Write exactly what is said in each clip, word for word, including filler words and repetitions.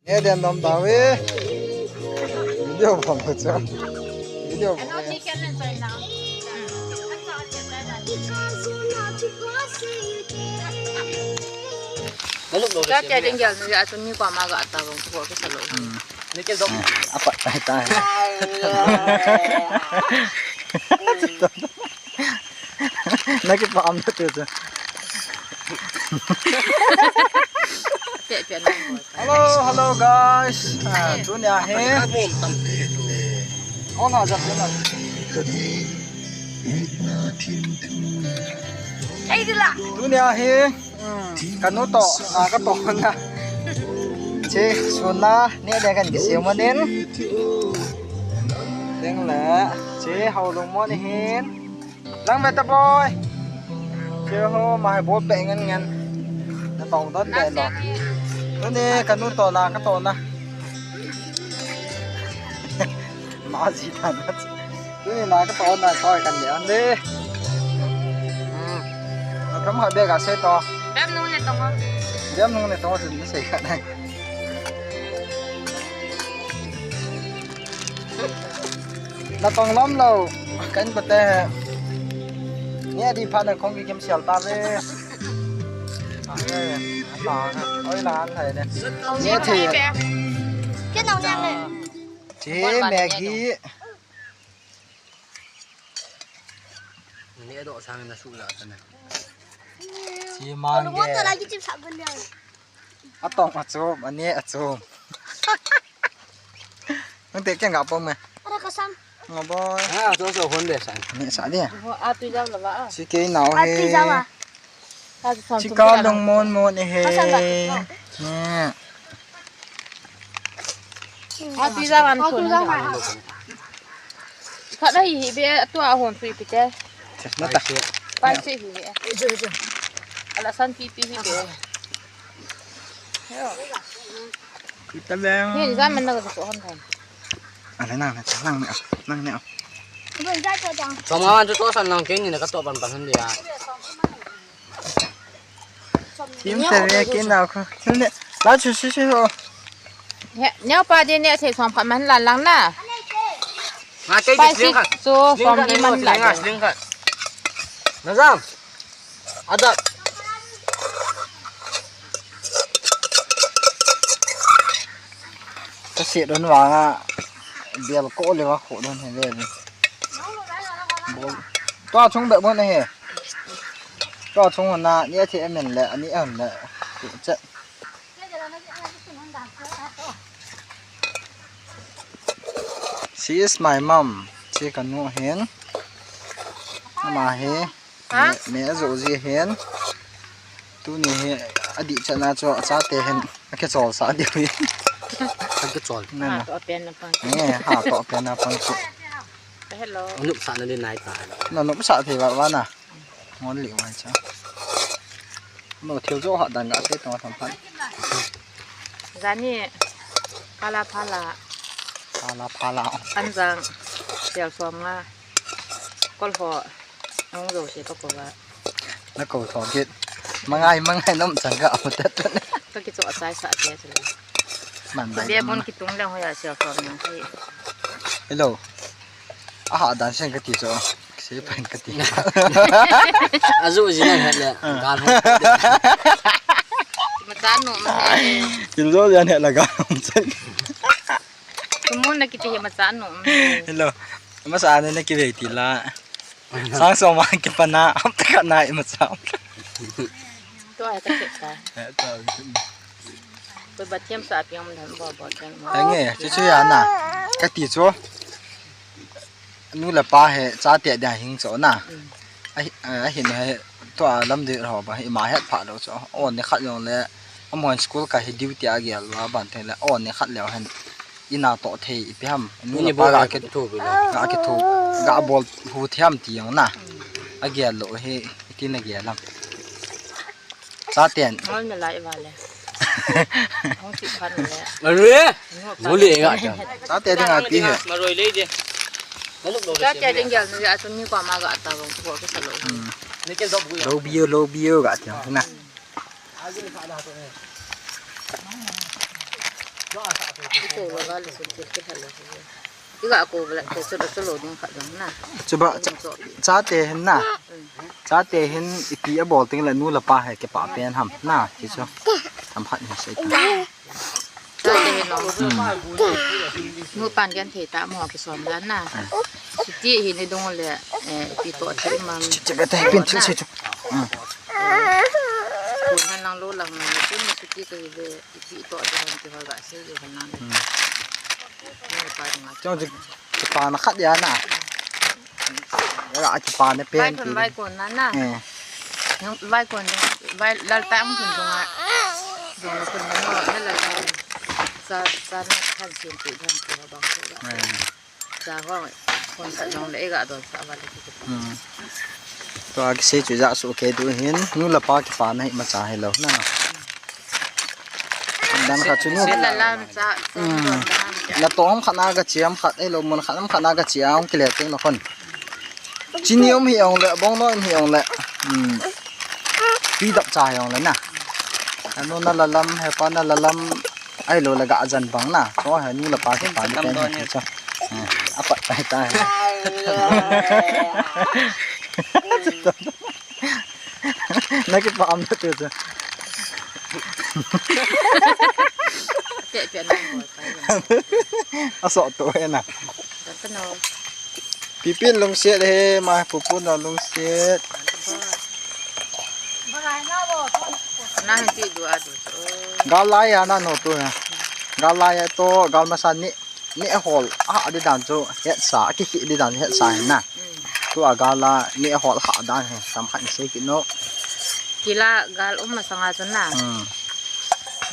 Ne den dom da ve. Video bom ko cha. Video bom. Ka ke ding gel ni a tu ni ko ma ga ta bom ko ke salo. Apa tai tai. Na kipah um na tu chu. Hello, hello guys. Ah, tunia hi. Aw na jap na. Tunia hi. Hmm, ka nu toh, ah, ka toh na. Che, sun na, ne le kan kisiu manin. Ding le, che, hao lung mo ni hin. Lang ve ta boy. Che ho, ma hai bol pe ngen ngen. Na tong don pe lo. Tuni ka nu toh na, ka toh na. Ma ji ta na. Tuni na ka toh na, soi kan le an de. Hmm. Na tham ha be ga se to. Bem nung ne tong. Bem nung ne tong, ni se ka na. Na tong lom lo, kan pate. Ni a di pha na khong ki kim sial ta ve. A ve, a ta, oi la an thai ne. Ni a thi. Ke nau nyang le. Che Maggie. Ni a do sang na su la ta ne. Che Maggie. Ko ta la ki chim sa gun le. A tong a chom, a ne a chom. Nang te keng ga pom me. Ara ka sam. Ngo boy. Ah, to so hon de san. Ne sa de. Ho a tu jam la ba. Si ke nau he. A tu jam a. Si ka long mon mon e he. Ne. A tu jam an ko. Khat a hi hi be, a tua hon sui pi te. Na ta. Pai se hi hi. Ala san pi pi hi be. Yo. Kita beng. Ni jam man na ka so hon thai. Ala nang na, nang ne, nang ne. Chom nga wan chu to san nang ken ni na ka to pan pan han dia. Kim te ve kin nau kho. Chun le, la chu si si ho. He, neo pa de ne the som khat man la lang na. Nga kei Spicy sling khat. Chu som di man la. Sling khat. Na jam. Ada. Ka se don wa nga. Bial ko le wa ko don he le. Bol. Tua chung be bon he. Tua chung na ni a the men le, ani a le. Che. She is my mom. Che ka nu hin. Ama hi. Ha? Me, me a jo ji hin. Tuni hi a di chana chu a chate hin. A ke chol sa di hui. A ke chol. Na na. Ha, to pen na pang. Ne, ha, to pen na pang chu. Hello. Nup sa na di nai ta. Na nup sa thei va va na. Ngon li mai cha. No thil jo ha dan ga se tong tham phan. Jani pala pala. Pala pala. Anjang. Sial som nga. Kol ho. Ang jo se to ko ba. Na ko tho git. Mangai mangai nom chang ga amu tet. Ka ki cho a sai sa te. Man bai. Be bon ki tung le ho ya sial som nga. Hello. A ha dan sen ka ti chu. Se pen ka ti. A ju ji nan het le. Ah. Gal ho. Macha nu ma he. Til jo jan het la gal ho sen. Kumun na ki ti he macha nu ma he. Hello. Masa ne na ki ve ti la. Sang so ma ki pa na. Am ta ka na i macha. To ai ka che ta. Eh, to. Ko ba thiam sa pi om dan bo bo thiam. Ai nge, chu chu ya na. Ka ti chu. Nu le pa he chate dia hing cho na. Mm. A hi, a hin he to a lam de ho ba hi ma het pha lo cho. On ne khat jong le. A mon school ka hi duty a gel wa ban the le. On ne khat le hen. Ina to thei ipi ham. Nu le pa ga ke thu bi lo. Ga ke thu. Ga bol hu thiam ti jong na. A gel lo he iti na gel lam. Chaten. Ngol me lai vale. Hong si phan le. Arui. Buli ga cha. Chaten ding a ti he. Maroi le de. Chaten ding gel ni a tu ni ko ma ga ta bong ko ke sa lo. Hmm. Lo biu, lo biu ga ti na. Iko lo ga le sun til ke halo. Iga ko bla ke so da so lo ding kha dang na. Chuba. Ding so. Chate hin na. Mm. Chate hin ipi abol ting le nu le pa hi kipah pen ham na. Ti chu. Ham khat ni sei ta. Chate hin lo. Mm. Nu pan genthei ta mo kisom dan na. Mm. Chuti hi ni dong le, eh, ipi to thei mang. Chuti bete pin thil sei chu. Mm. Kun han lang lo lang na, kun chuti ka hi le, ipi to de han ti ho ga sei de han lang. Mm. Ni pa nga. Chong chu, chu pa na khat ya na. Ya chu pa na pen ti. Vai kon na na. Eh. Vai kon, vai lal ta ang kun dong a. Dong kun na no, na lal ta. Sa, sa na kan sin ti han ti ho bang ko ga. Eh. Sa ho, kon sa dong le ga don sa va le ki. Hmm. Tua kisei chu ja su ke tu hin, nu le pa kipana hi imacha hi lo na. Dan khat chu nu. Sila lam cha, hmm. Natong ham khat na ga chi ham khat, eh, lo mun khat ham khat na ga chi a, hung kile teng na kon. Chini um hi ong le, bong no um hi ong le. Hmm. Pi dap cha hi ong le na. Anu na la lam, he pa na la lam. Ai lo le ga jan bang na. Ko he nu le pa kipana pen hi chu. Eh, apa tai tai. Na kipah am na tu chu. Pe pe na ko pa. A so to he na. Ka no. Pipin lungset he, ma pupu na lungset. Na hin ti du a du. Gal lai a na no tu na. Gal lai a to, gal masa ni, ni hol a di dan chu, het sa, ki ki di dan het sa hin na. Mm. Tu a gal a ni hol ha dan he, sam khat ni sei ki no. Kila gal um masanga chu na. Mm.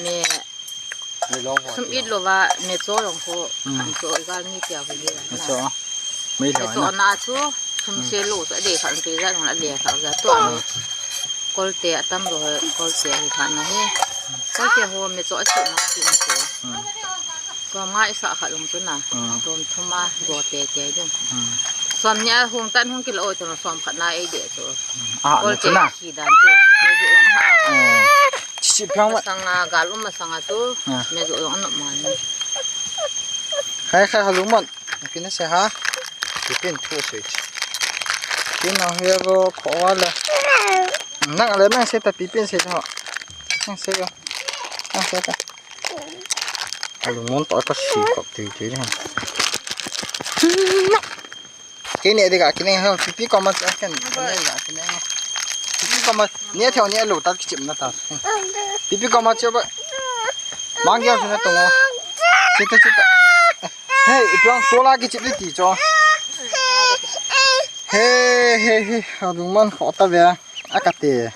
Me Sum it lova, me cho jong kho, hmm, an cho gal ni tia hu ni. Me cho. Me cho na chu, sum se lo, so de kha, an te ja jong la de kha, ja to. Hmm. Kol te atam lo, kol te hi kha na he. Kol te ho, me cho a chu na chu me cho. Hmm. So ma isa kha jong chu na. Hmm. Tom thoma, go te te jong. Hmm. Som ni a hung tan hung kilo, to som kha na e de cho. Hmm. Ah, kol te na. Ki dan chu. Me ju jong ha. Hmm. Chi chi phang ma. Masanga, gal um masanga chu, ah, me jo jong anop man. Khai khai halung man. Pin se ha. Pin thu se. Pin na he ro kho wa le. Nang le nang se ta pipin se ho. Nang se yo. Nang se ta. Halung mon to ka si kop ti ti ni. Kei ne de ga kine ha, pipi koma cha ken, kine ga kine. Pipi koma, ne theo ne lo ta kichim na ta. Pipi koma cha ba. Mang ya na to ngo. Chita chita. Hey, ipi ang sola kichim ni ti cho. Hey, hey, hey, adung man kho ta ve. Akate.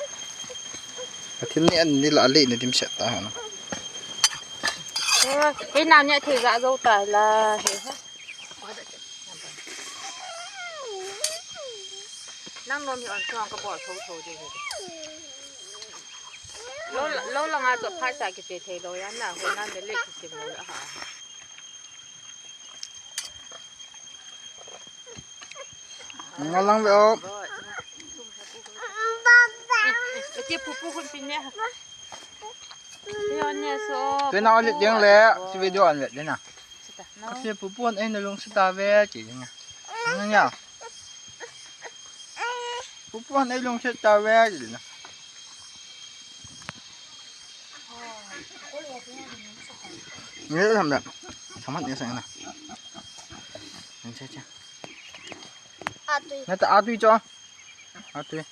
Athil ni an ni la le ni dim set ta ha na. Hey, na ne thei ga zo ta la. Hey. Nang nom hi on chuang ka bol tho tho ding hi. Lo, lo langa chu phat sa kiche thei lo ya na, ho nan de le kichim lo ya ha. Nga lang ve o. Che pupu khun pin ne. Yo ne so. Te na lit ding le, si video an vet le na. Sita, no. Kasi pupuan ay nalung sita ve, chi nga. Ano niya? Pupuan ay lung sita ve, chi na. Ngayon lang na. Samat niya sa ina. Ang siya siya. Atoy. Nata atoy cho. Atoy.